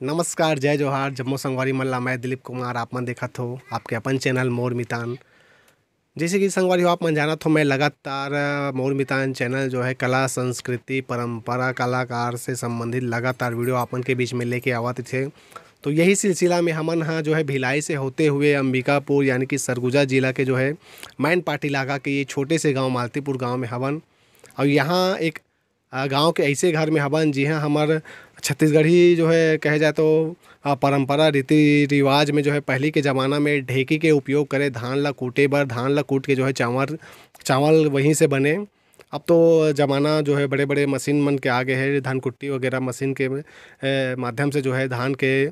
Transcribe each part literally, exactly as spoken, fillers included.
नमस्कार, जय जोहार, जम्मो संगवारी मन ला। मैं दिलीप कुमार, आप मन देखत हो आपके अपन चैनल मोर मितान। जैसे कि संगवारी हो, आप मन जानत हो, मैं लगातार, अ, मोर मितान चैनल जो है कला, संस्कृति, परंपरा, कलाकार से संबंधित लगातार वीडियो आप मन के बीच में लेके आवत थे। तो यही सिलसिला में हमन ह जो है भिलाई से होते हुए अंबिकापुर यानी कि सरगुजा जिला के जो है मैनपाट इलाका के ये छोटे से गांव मालतीपुर गांव में हवन। और यहाँ एक, अ, गांव के ऐसे घर में हवन जिहाँ हमर छत्तीसगढ़ी जो है कहे जाए तो, अ, परंपरा रीति रिवाज में जो है पहली के ज़माना में ढेकी के उपयोग करे धान ला कूटे बर, धान ला कूट के जो है चावल, चावल वहीं से बने। अब तो ज़माना जो है बड़े-बड़े मशीन मन के आ गए है, धान कुट्टी वगैरह मशीन के, अ, माध्यम से जो है धान के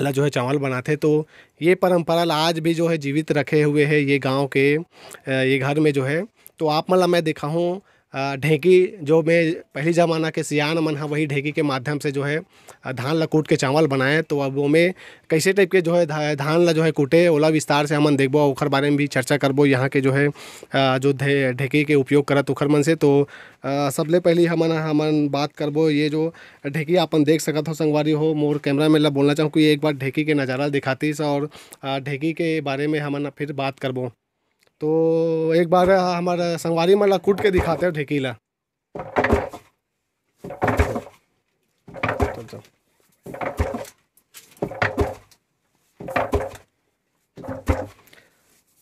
ला जो है चावल बनाथे। तो ये परंपरा ला आज भी जो है जीवित रखे हुए है ये गांव के, अ, ये घर में जो है। तो आप मन ला मैं दिखाहूँ, अ, ढेकी जो में पहली ज़माना के सियान मन ह वही ढेकी के माध्यम से जो है, अ, धान ला कूट के चावल बनाए। तो अब ओमे कैसे टाइप के जो है धा-, धान ला जो है कूटे, ओला विस्तार से हमन देखबो, ओखर बारे में भी चर्चा करबो। यहाँ के जो है, अ, जो धे-, ढेकी के उपयोग करत ओखर मन से। तो, अ, सबले पहली हमन, हमन बात करबो ये जो ढेकी अपन देख सकत हो संगवारी हो। मोर कैमरामैन ला बोलना चाहूँ कि एक बार ढेकी के नज़ारा दिखातीस और, अ, ढेकी के बारे में हमन फिर बात करबो। तो एक बार हमर संगवारी मन ला कूट के दिखाते हो ढेकी ला। चल, चल।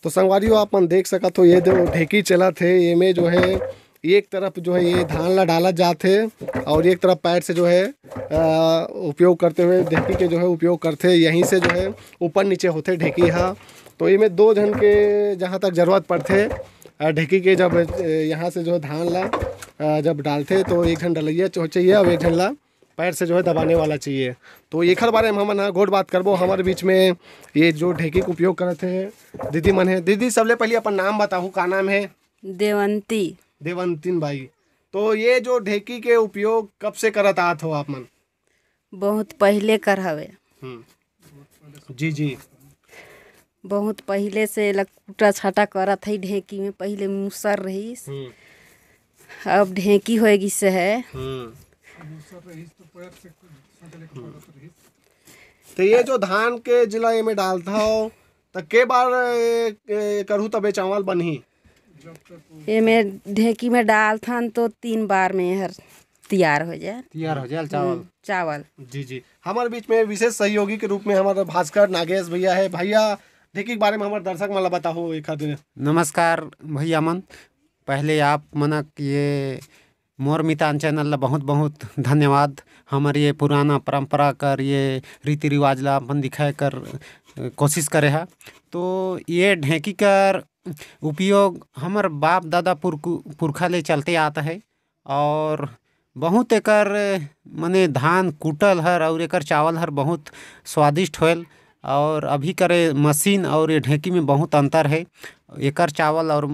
तो संगवारी हो, आप मन देख सकत हो, ये जो ढेकी चलत हे, एमे जो है एक तरफ जो है ये धान ला डालत जात हे और एक तरफ पैर से जो है, अ, उपयोग करते हुए ढेकी के जो है उपयोग करथे। यहीं से जो है ऊपर नीचे होथे ढेकी हा। तो एमे दो झन के जहाँ तक जरूरत पड़थे, अ, ढेकी के जब, अ, यहाँ से जो है धान ला, अ, जब डालथे तो एक झन डलैया चो-, चाहिए और एक झन ला पैर से जो है दबाने वाला चाहिए। तो एखर बारे में हमन ह गोठ बात करबो। हमर बीच में ये जो ढेकी के उपयोग करत हे दीदी मन हे। दीदी, सबले पहले अपन नाम बताहू, का नाम हे? देवंती। देवंतीन बाई, तो ये जो ढेकी के उपयोग कब से करत आत हो आप मन? बहुत पहिले कर हवे। हम्म। जी, जी। बहुत पहिले से एला कूटा छाटा करत हई ढेकी में। पहिले मूसर रहिस, हम्म। अब ढेकी होए गिस हे। हम्म। तो ये जो धान के जिला एमे डालथव, त के बार ए, ए, करहू तबे चावल बनही? एमे ढेकी में डालथन तो तीन बार में हर तैयार हो जाए। तैयार हो जाए चावल। हम्म, चावल। जी, जी। हमारे बीच में विशेष सहयोगी के रूप में हमारे भास्कर नागेश भैया है। भैया, ढेकी के बारे में हमारे दर्शक मन ला बताओ एक आध। नमस्कार भैया मन, पहले आप मनक ये मोर मितान चैनल ला बहुत बहुत धन्यवाद। हमर ये पुराना परंपरा कर, ये रीति रिवाज ला अपन दिखाए कर, अ, कोशिश करे हा। तो ये ढेकी कर उपयोग हमर बाप दादा पुरकु-, पुरखा ले चलते आता है और बहुत एकर मने धान कूटल हर और एकर चावल हर बहुत स्वादिष्ट होयल। और अभी करे मशीन और ये ढेकी में बहुत अंतर है। एकर चावल और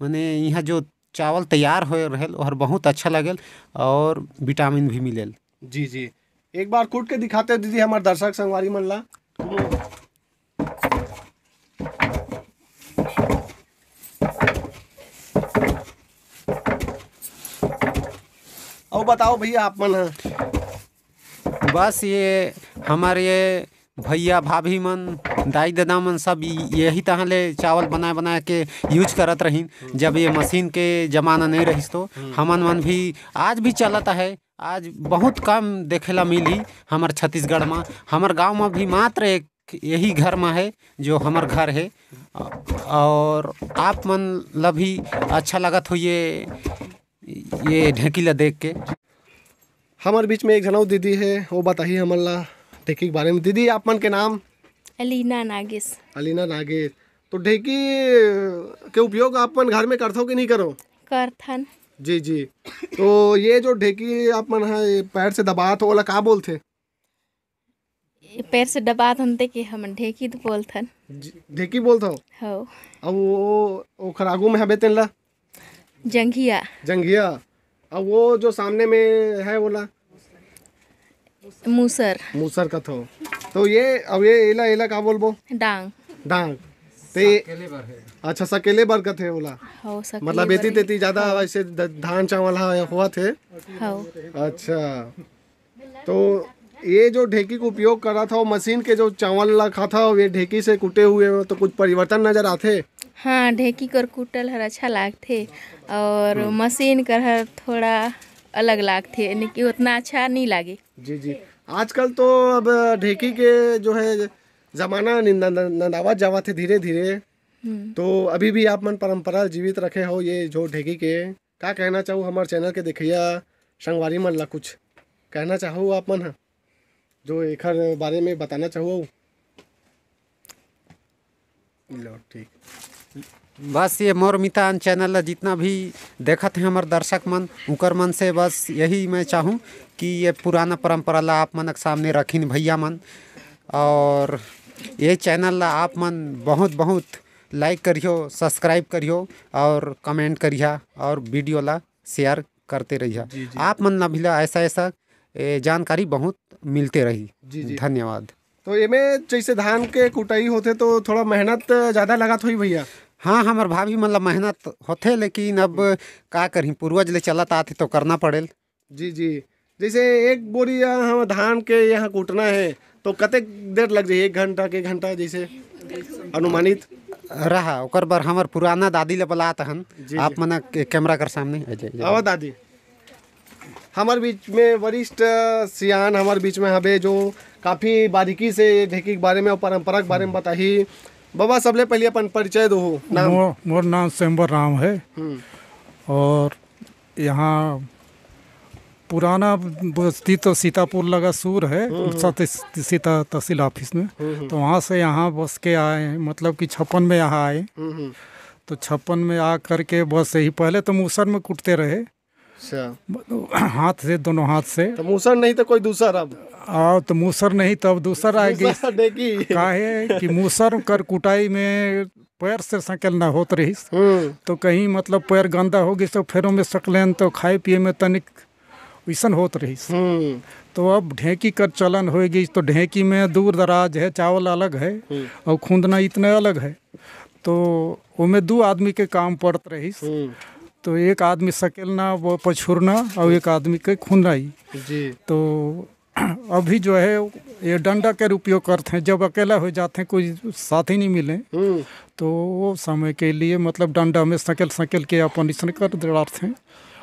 मने यहाँ जो चावल तैयार होए रहेल ओहर बहुत अच्छा लगेल और विटामिन भी मिलेल। जी, जी। एक बार कूट के दिखाते हो दीदी हमारे दर्शक संगवारी मन ला। अउ बताओ भैया, आप मन ह? बस ये हमारे ये भैया भाभी मन, दाई ददा मन सब इ-, यही तहाँ ले चावल बनाए बनाए के यूज करत रहिन। जब ये मशीन के जमाना नहीं रहिस तो हम्म। हमन मन भी आज भी चलत आहे। आज बहुत कम देखे ला मिली हमर छत्तीसगढ़ मा। हमर गांव मा भी मात्र एक यही घर मा है जो हमर घर है। और आप मन ला भी अच्छा लगत हो ये, ये ढेकी ला देख के। हमर बीच में एक झन अउ दीदी है, वो बताही हमन ला ढेकी के बारे में। दीदी, आप मन के नाम? अलीना नागेश। अलीना नागेश। तो ढेकी के उपयोग आप मन घर में करथो कि नहीं करो? करथन। जी, जी। तो ये जो ढेकी आप मन ह, ये पैर से दबात हो, ओला का बोलथे? ये पैर से दबात हन ते के हमन ढेकी तो बोलथन। जी, ढेकी बोलथो? हो। अब वो, ओखर आगू में हबे तेन ला? जंघिया। जंघिया। अब वो जो सामने में है, ओला? मूसर। मूसर कथो। तो ये, अब ये एला, एला का बोलबो? डांग। डांग। ते सकेले बर है। अच्छा, सकेले बर कथे ओला। हो, सकेले मतलब बर एती है। तेती ज्यादा हो। ऐसे ध-, धान चावल हा होवत हे। हो। अच्छा। तो ये जो ढेकी के उपयोग करत हव, मशीन के जो चावल ला खात हव, ये ढेकी से कूटे हुए में तो कुछ परिवर्तन नजर आथे? हाँ, ढेकी कर कूटल हर अच्छा लागथे और मशीन कर हर थोड़ा अलग लागथे, यानी कि उतना अच्छा नहीं लागे। जी, जी। आजकल तो अब ढेकी के जो है जमाना नि-, न-, न-, नंदावत जावत हे धीरे-धीरे। हम्म। तो अभी भी आप मन परंपरा जीवित रखे हो ये जो ढेकी के। का कहना चाहू हमर चैनल के देखइया संगवारी मन ला, कुछ कहना चाहू आप मन ह, जो एखर बारे में बताना चाहू? लो, ठीक। बस ये मोर मितान चैनल ला जितना भी देखत हैं हमर दर्शक मन, उकर मन से बस यही मैं चाहूँ कि ये पुराना परंपरा ला आप मन के सामने रखिन भैया मन। और ये चैनल ला आप मन बहुत बहुत लाइक करियो, सब्सक्राइब करियो और कमेंट करिया और वीडियो ला शेयर करते रहिया। जी, जी। आप मन ला भी ला ऐसा ऐसा, ए, जानकारी बहुत मिलते रही। जी, जी। धन्यवाद। तो एमे जैसे धान के कुटाई होथे तो थोड़ा मेहनत ज्यादा लगत होही भैया? हाँ, हमर भाभी मन ला मेहनत होथे, लेकिन अब का करही, पूर्वज ले चलत आथे तो करना पड़ेल। जी, जी। जैसे एक बोरी यहाँ धान के यहाँ कूटना है तो कतेक देर लग जाही? एक घंटा के, घंटा जैसे अनुमानित? रहा, ओकर बर हमर पुराना दादी ला बलात हन। जी, आप जी। मन के कैमरा कर सामने आ जाइए। आवा दादी, हमर बीच में वरिष्ठ सियान हमर बीच में हबे, जो काफी बारीकी से ये ढेकी के बारे में और परंपरा के बारे में बताही। बाबा, सबले पहले अपन परिचय दो, नाम। मोर, मोर नाम सेम्बर राम है। हम्म। और यहाँ पुराना बस्ती तो सीतापुर लगा सूर है, हम्म, हम्म। सत-, सीता तहसील ऑफिस में। हम्म, हम्म। तो वहाँ से यहाँ बस के आए हैं, मतलब कि छप्पन में यहाँ आए। हम्म, हम्म। तो छप्पन में आ करके बस यही, पहले तो मूसर में कूटते रहे। अच्छा। हाथ से, दोनों हाथ से। तो मूसर नहीं तो कोई दूसर अब? आओ, तो मूसर नहीं तो अब दूसर आ गई। दूसर ढेकी। काहे कि मूसर कर कुटाई में पैर से सकेलना होत रहिस। हम्म। तो कहीं मतलब पैर गंदा हो गइस तो फेर ओमे सकेलन तो खाए पिए में तनिक वैसन होत रहिस। हम्म। तो अब ढेकी कर चलन हो गइस तो ढेकी में दूर दराज है, चावल अलग है हम्म। और खूंदना इतने अलग है। तो ओमे दू आदमी के काम पड़त रहिस। हम्म। तो एक आदमी सकेलना, वो पछुरना और एक आदमी के खूंदना ही। जी। तो अभी जो है ये डंडा के उपयोग करते हैं, जब अकेला हो जाते हैं, कोई साथी नहीं मिले, हम्म। तो वो समय के लिए मतलब डंडा में सकेल सकेल के अपन इसने कर डालते हैं।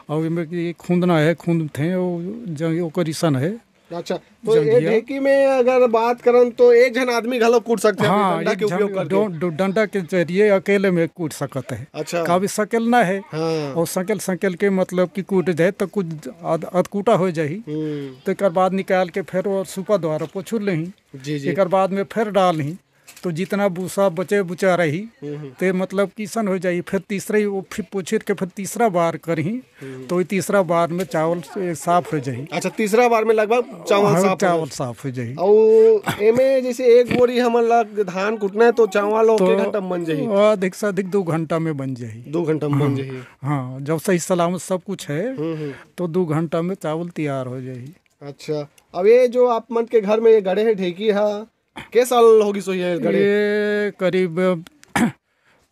और इनमें कि खूंदना है, खूंदते हैं, वो जंग-, ओकर इसन है। अच्छा, तो ये जंगिया। ढेकी में अगर बात करन तो एक झन आदमी घलो कूट सकते हैं हाँ, डंडा एक के झन उपयोग करके। डो-, डो-, डंडा के जरिए अकेले में कूट सकत है। अच्छा। काफी सकेलना है। हाँ। और सकेल, सकेल के मतलब कि कूट जाए तो कुछ अध-, अधकूटा हो जाही। हम्म। तो एकर बाद निकाल के फिर वो सुपा द्वारा पोछुर लेही। जी, जी। एकर बाद में फिर डालही। तो जितना भूसा बचे बुचा रही, हम्म, हम्म। ते मतलब किसन हो जाही। फिर तीसरे ही वो फिर पोछिर के फिर तीसरा बार करही। हम्म। तो ये तीसरा बार में चावल से साफ हो जाही। अच्छा, तीसरा बार में लगभग चावल हाँ, साफ हो चावल जाही। साफ हो जाही। और एमे जैसे एक बोरी हमन ला धान कुटना है तो चावल और तो के घंटा में बन जाही? अधिक से अधिक दो घंटा में बन जाही। दो घंटा में बन हाँ, जाही। हाँ, जब सही सलामत सब कुछ है, हम्म, हम्म। तो दो घंटा में चावल तैयार हो जाही। अच्छा, अब ये जो आप मन के घर में ये गड़े है ढेकी हा, के साल हो गिस होही ये गड़े? ये करीब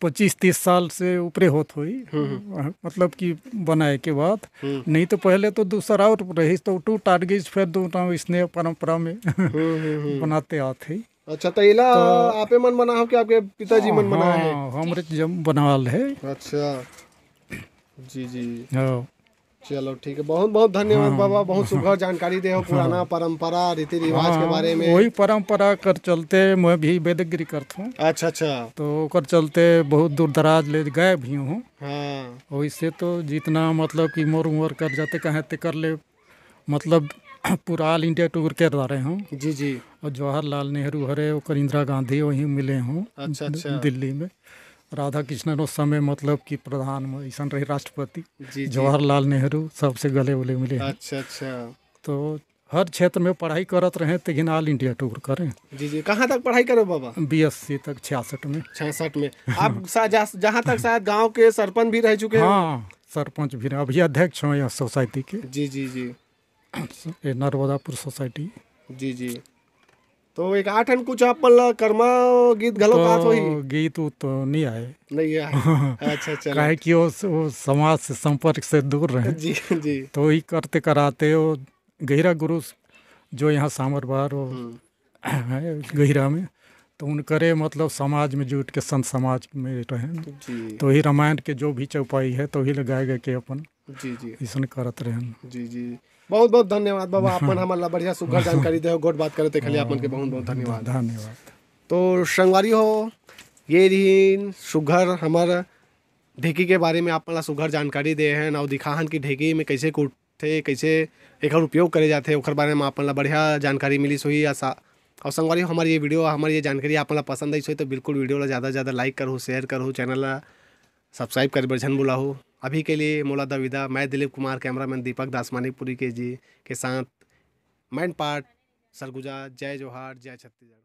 पच्चीस तीस साल से ऊपरे होत होही। हम्म, हम्म। मतलब कि बनाए के बाद। हम्म। नहीं तो पहले तो दूसर और रहिस तो टूट टाट गइस, फिर दो इसने परंपरा में हम्म, हम्म, हम्म। बनाते आत ही। अच्छा, तो एला तो आपे मन बनाए हो कि आपके पिताजी मन बनाए हैं? हाँ, हमरे जब बनाल है। अच्छा, जी, जी। हाँ। चलो, ठीक है, बहुत बहुत धन्यवाद हाँ। बाबा, बहुत सुघर जानकारी दे हो, पुराना हाँ। परंपरा, रीति रिवाज के हाँ, बारे में। वही परंपरा कर चलते मैं भी वेदगिरी करत हूँ। अच्छा, अच्छा। तो ओकर चलते बहुत दूर दराज ले गए भी हूँ। हाँ। वैसे तो जितना मतलब कि मोर उमर कर जाते कहे ते कर ले, मतलब पूरा ऑल इंडिया टूर कर रहे हूँ। जी, जी। और जवाहरलाल नेहरू हरे, ओकर इंदिरा गांधी वहीं मिले हूँ अच्छा, अच्छा। दिल्ली में। राधा कृष्णन उस समय मतलब कि प्रधान में ऐसन रहे राष्ट्रपति। जी, जी। जवाहरलाल नेहरू सबसे गले उले मिले हैं। अच्छा, अच्छा। तो हर क्षेत्र में पढ़ाई करत रहे, लेकिन ऑल इंडिया टूर करें। जी, जी। कहाँ तक पढ़ाई करे बाबा? बीएससी तक छियासठ में। छियासठ में। आप सा-, जा-, जहाँ तक शायद गांव के सरपंच भी रह चुके हैं। हाँ, सरपंच भी रहे, अभी अध्यक्ष हूँ यहाँ सोसाइटी के। जी, जी, जी। ये नर्मदापुर सोसाइटी। जी, जी। तो एक आठ ठन कुछ आप मन ला कर्मा गीत घलो तो गात होही? गीत उत तो नहीं आए। नहीं आए। अच्छा, अच्छा। काहे कि वो, वो समाज से संपर्क से दूर रहे। जी, जी। तो वही करते कराते वो गहिरा गुरु जो यहाँ सामर बाहर वो हम्म, है गहिरा में, तो उनकरे मतलब समाज में जुट के संत समाज में रहेन। जी। तो ही रामायण के जो भी चौपाई है तो ही लगाए गए के अपन जी जी ऐसन करत रहेन। जी जी बहुत बहुत धन्यवाद बाबा, अपन हमन ला बढ़िया सुघर जानकारी दे हो, गोठ बात करे तेखर लिए अपन के बहुत बहुत धन्यवाद। धन्यवाद। तो संगवारी हो, ये रहिन सुघर हमर ढेकी के बारे में अपन ला सुघर जानकारी दे हन अउ दिखाहन कि ढेकी में कैसे कूटथे, कैसे एकर उपयोग करे जाथे, ओकर बारे में अपन ला बढ़िया जानकारी मिलिस होही। आशा अउ संगवारी हो, हमर ये वीडियो, हमर ये जानकारी अपन ला पसंद आइस होही तो बिल्कुल वीडियो ला ज़्यादा से ज़्यादा लाइक करहु, शेयर करहु, चैनल ला सब्सक्राइब करे बर झन भुलाहु। अभी के लिए मोला द विदा। मैं दिलीप कुमार, कैमरामैन दीपक दास मानिकपुरी के जी के साथ मैन पार्ट सरगुजा। जय जोहार, जय छत्तीसगढ़।